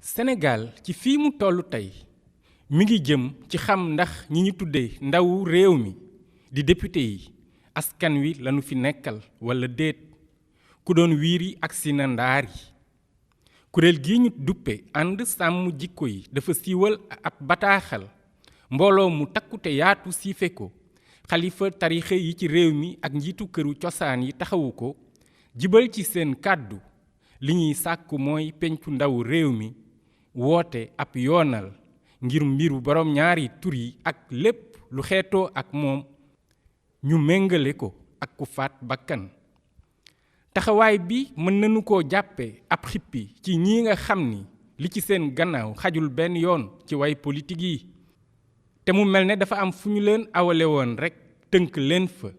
Sénégal ci fii mu tollu tey mi ngi jëm ci xam ndax ñi ñu tuddee ndawu réew mi di député yi askan wi lañu fi nekkal walla déet ku doon wiiri ak si na ndaar yi kuréel gi ñu duppe ànd sàmm jikko yi dafa siiwal ab bataaxal mbooloo mu takkute yaatu siife ko xalifa tarixe yi ci réew mi ak njiitu këru cosaan yi taxawu ko jibal ci seen kàddu li ñuy sàkku mooy pencu ndawu réew mi woote ab yoonal ngir mbiru borom ñaari tur yi ak lépp lu xeetoo ak moom ñu méngale ko ak ku faat bakkan taxawaay bi mën nañu koo jàppe ab xippi ci ñi nga xam ni li ci seen gannaaw xajul benn yoon ci way politique yi te mu mel ne dafa am fu ñu leen awale woon rekk tënk leen fa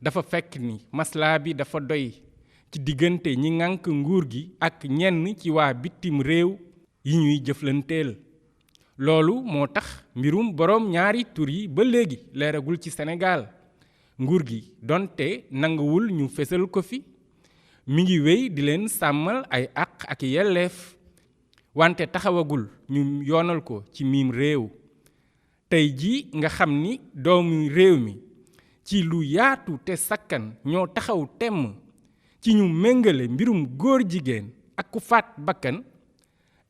dafa fekk ni maslaa bi dafa doy ci diggante ñi ŋànk nguur gi ak ñenn ci waa bitim réew yi ñuy jëflanteel loolu moo tax mbirum boroom ñaari tur yi ba léegi leeragul ci Sénégal nguur gi donte nanguwul ñu fesal ko fi mi ngi wéy di leen sàmmal ay àq ak yelleef wante taxawagul ñu yoonal ko ci miim réew tey ji nga xam ni doomu réew mi ci lu yaatu te sakkan ñoo taxaw temm ci ñu méngale mbirum góor jigéen ak ku faat bakkan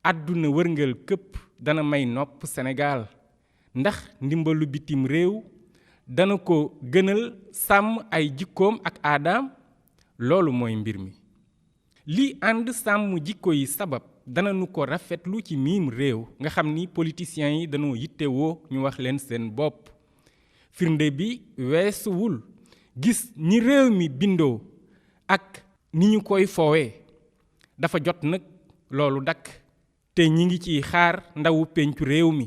àdduna wërngal këpp dana may nopp Sénégal ndax ndimbalu bitim réew dana ko gënal sàmm ay jikkoom ak aadaam loolu mooy mbir mi li ànd sàmm jikko yi sabab dana nu ko rafetlu ci miim réew nga xam ni politiciens yi dañoo yittewoo ñu wax leen seen bopp firnde bi weesuwul gis ni réew mi bindoo ak ni ñu koy foowee dafa jot nag loolu dakk te ñi ngi ciy xaar ndawu pencu réew mi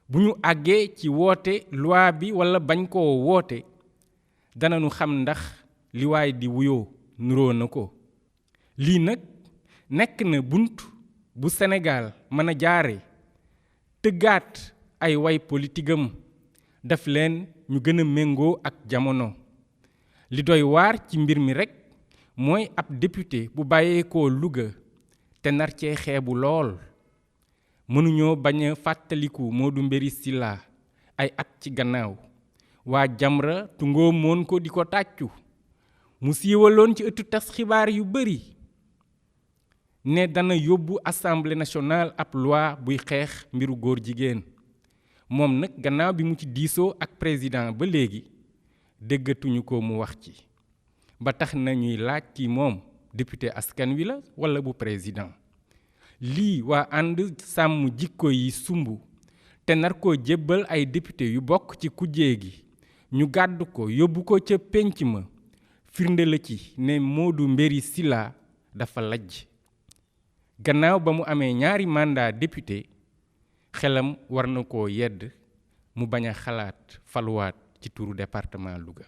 bu ñu àggee ci woote loi bi walla bañ koo woote danañu xam ndax li waay di wuyoo nuroo na ko lii nag nekk na bunt bu Sénégal mën a jaare tëggaat ay way politigam daf leen ñu gën a méngoo ak jamono li doy waar ci mbir mi rekk mooy ab député bu bàyyeekoo Louga te nar cee xeebu lool mënuñoo bañ a fàttaliku Modou Mbéry Sylla ay at ci gannaaw waa Jamra tungoo moon ko di ko tàccu mu siiwaloon ci ëttu tas xibaar yu bari ne dana yóbbu assemblée nationale ab loi buy xeex mbiru góor jigéen moom nag gannaaw bi mu ci diisoo ak président ba léegi déggatuñu ko mu wax ci ba tax na ñuy laaj ci moom député askan wi la walla bu président lii waa ànd sàmm jikko yi sumb te nar koo jébbal ay député yu bokk ci kujjee gi ñu gàdd ko yóbbu ko ca pénc ma firnde la ci ne Modou Mbéry Sylla dafa lajj gannaaw ba mu amee ñaari mandat député xelam war na koo yedd mu bañ a xalaat faluwaat ci turu département Louga